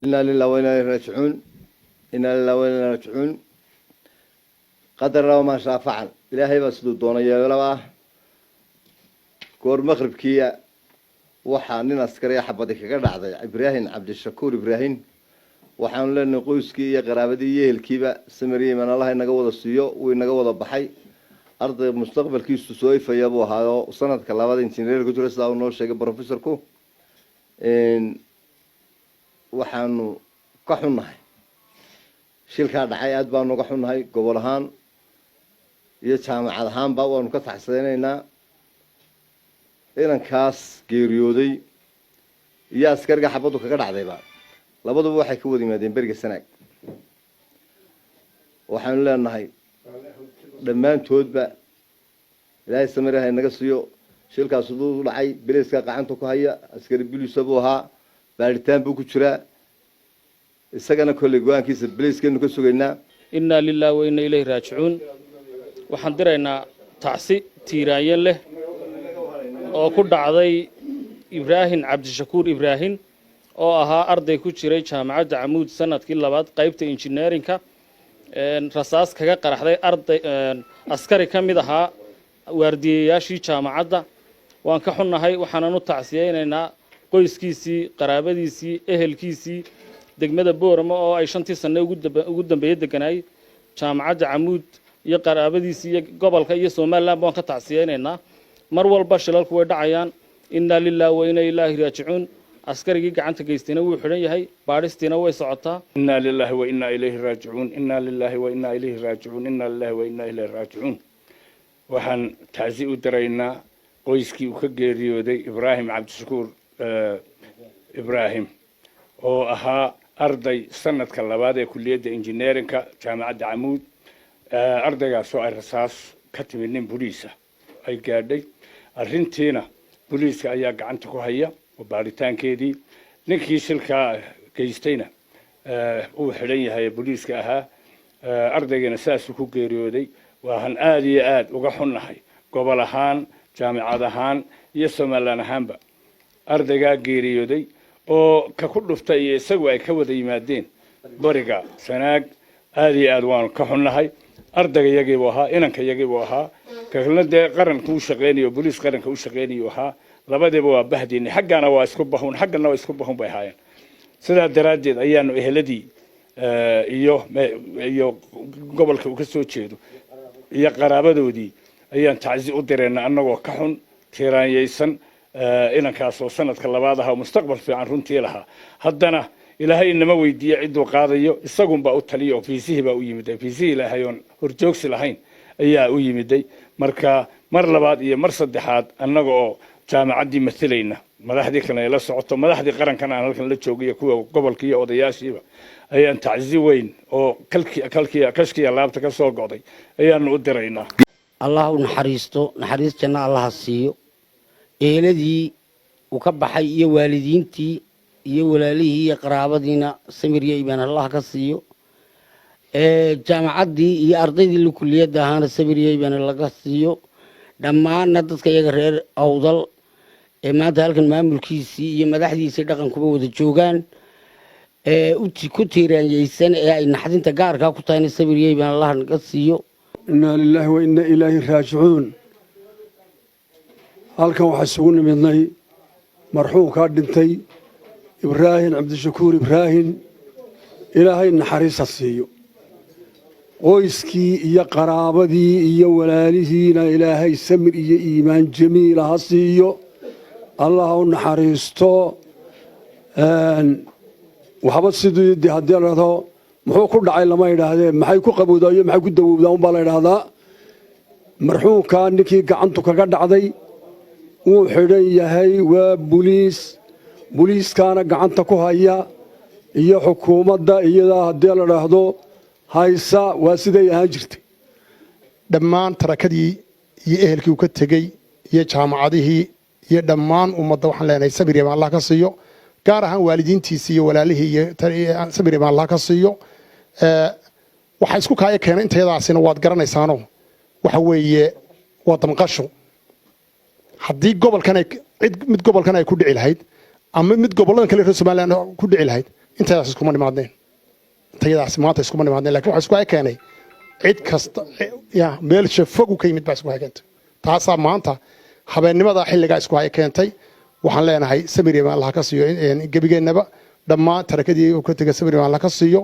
Inaa lilah wa inaa ilayhi raajicuun. Inaa lilah wa inaa ilayhi raajicuun. Qadar laba maa shaa facal. Ilaahay baa siduu doonay yeelaba. Ah, goor maqribkiia waxaa nin askariya xabadi kaga dhacday Ibraahim Cabdishakuur Ibraahim. Waxaanu leenahay qoyskii iyo qaraabadii iyo ehelkiiba samir iimaan Allah inaga wada siiyo. Wuu inaga wada baxay. Arday mustaqbalkiisu soo ifaya buu ahaayo, sanadka labaad injineer ku jiro, sidaa uu noo sheegay professorku. Waxaanu ka xunnahay shilkaa dhacay, aad baanu ga xunnahay. Gobol ahaan iyo jaamacad ahaanba waanu ka taxsadeynaynaa inankaas geeriyooday iyo askariga xabaddu kaga dhacdayba. Labaduba waxay ka wada yimaadeen beriga Sanaag. Waxaanu leenahay dhammaantoodba Ilaahay samir ha inaga siiyo. Shilkaas siduu u dhacay biliiska gacanta ku haya. Askari biliisa buu ahaa, baadhitaan buu ku jiraa. Isagana kolley go-aankiisa biliiskeenu ka sugaynaa. Innaa lilah wa inna ilayhi raajicuun. Waxaan diraynaa tacsi tiiraanyo leh oo ku dhacday Ibraahim Cabdishakuur Ibraahim, oo ahaa arday ku jiray Jaamacadda Camuud, sanadkii labaad, qaybta injineerinka. Rasaas kaga qaraxday arday askari ka mid ahaa waardiyayaashii jaamacadda. Waan ka xunnahay. Waxaanan u tacsiyeynaynaa qoyskiisii, qaraabadiisii, ehelkiisii, degmada Boorama oo ay 5-tii sanne ugu dambeeyey deganaay, Jaamacadda Camuud iyo qaraabadiisii iyo gobolka iyo Somaliland waan ka tacsiyeynaynaa. Mar walba shilalku way dhacayaan. Innaa lilah wa inna ilaahi raajicuun. Askarigii gacanta geystayna wuu xidhan yahay, baadhistiina way socotaa. Inaa lilahi wa inaa ilayhi raajicuun. Inaa lilahi wa inaa ilayhi raajicuun. Inaa lilahi wa inaa ilayhi raajicuun. Waxaan tacsi u diraynaa qoyskii uu ka geeriyooday Ibraahim Cabdishakuur Ibraahim, oo ahaa arday sanadka labaad ee kuliyadda engineeringka Jaamacadda Camuud. Ardaygaasoo ay rasaas ka timid nin boliisa ay gaadhay. Arrintiina boliiska ayaa gacanta ku haya oo baaritaankeedii. Ninkii shilkaa geystayna uu xidhan yahay, boliiska ahaa. Ardaygiina saasuu ku geeriyooday. Waxaan aada iyo aada uga xunnahay gobol ahaan, jaamicad ahaan iyo Somaliland ahaanba ardaygaa geeriyooday, oo ka ku dhuftay iyo isagu ay ka wada yimaadeen bariga Sanaag. Aada iyo aad waanu ka xunnahay. Ardayga yagiibuu ahaa, inanka yagiibuu ahaa, kalna dee qaranka u shaqeynayo, boliis qaranka u shaqeynayu ahaa. Labadiiba waa bahdiini. Xaggana waa isku bahun, xaggana waa isku bahun bay ahaayeen. Sidaa daraaddeed ayaanu eheladii iyo gobolka uu ka soo jeedo iyo qaraabadoodii ayaan tacsi u dirayna, annagoo ka xun, tiiraanyaysan. Inankaas oo sanadka labaad ahaa, mustaqbal fiican runtii lahaa, haddana Ilaahay inama weydiiye cidduu qaadayo, isagunbaa u taliya oo fiisihii baa u yimiday. Fiisihii Ilaahay oon horjoogsi lahayn ayaa u yimiday. Marka mar labaad iyo mar saddexaad, annaga oo jaamacaddii matalayna, madaxdii kalena ay la socoto, madaxdii qarankana aan halkan la joogiyo, kuwa gobolka iyo odayaashiiba, ayaan tacsi weyn oo kalkiya kashkiya laabta ka soo go'day ayaanu u diraynaa. Allah u naxariisto, naxariis janno Allaha siiyo. Eheladii uu ka baxay iyo waalidiintii iyo walaalihii iyo qaraabadiina samir iyo iimaan Allah ka siiyo. Jaamacaddii iyo ardaydii la kuliyadda ahaana samir iyo iimaan laga siiyo. Dhammaanna dadka iyaga reer Awdal ee maanta halkan maamulkiisii iyo madaxdiisii dhaqankuba wada joogaan ee ku tiiraanyeysan ee ay naxdinta gaarkaa ku tahayna samir iyo iimaan Allah naga siiyo. Inaa lilaahi wa inna ilaahi raajicuun. Halkan waxaa isugu nimidnay marxuumkaa dhintay, Ibraahim Cabdishakuur Ibraahim. Ilaahay naxariisa siiyo. Qoyskii iyo qaraabadii iyo walaalihiina Ilaahay samir iyo iimaan jamiila ha siiyo. Allah u naxariisto. Waxba sidii de haddii la dhahdo muxuu ku dhacay lama idhaahdee, maxay ku qabowdaa iyo maxay ku dawowdaa unbaa la idhaahdaa. Marxuumkaa ninkii gacantu kaga dhacday wuu xidhan yahay, waa buliis. Buliiskaana gacanta ku haya iyo xukuumadda iyadaa haddii la dhaahdo haysa. Waa siday ahaan jirtay. Dhammaan tarakadii iyo ehelkii uu ka tegey iyo jaamacadihii iyo dhammaan ummadda waxaan leenahay sabir iyo Allah ka siiyo. Gaar ahaan waalidiintiisii iyo walaalihii iyo sabir iyo Allah ka siiyo. Waxaa isku kaaya keenay intayadaasina waad garanaysaano, waxa weeye waa damqasho. Haddii gobolkan ay cid mid gobolkan ay ku dhici lahayd ama mid gobolladan kale reer Somaliland ku dhici lahayd, Intaydaas iskuma nimaadneen, intayadaas maanta iskuma nimaadneen, lakin waxa isku hay keenay cid kasta ya meel fogu ka yimid baa isku hay keentay. Taasaa maanta habeennimada xilligaa isku hay keentay. Waxaan leenahay samir imaan Allah ka siiyo gebigeennaba, dhammaan tarakadii uu ka tegay samir imaan Allah ka siiyo.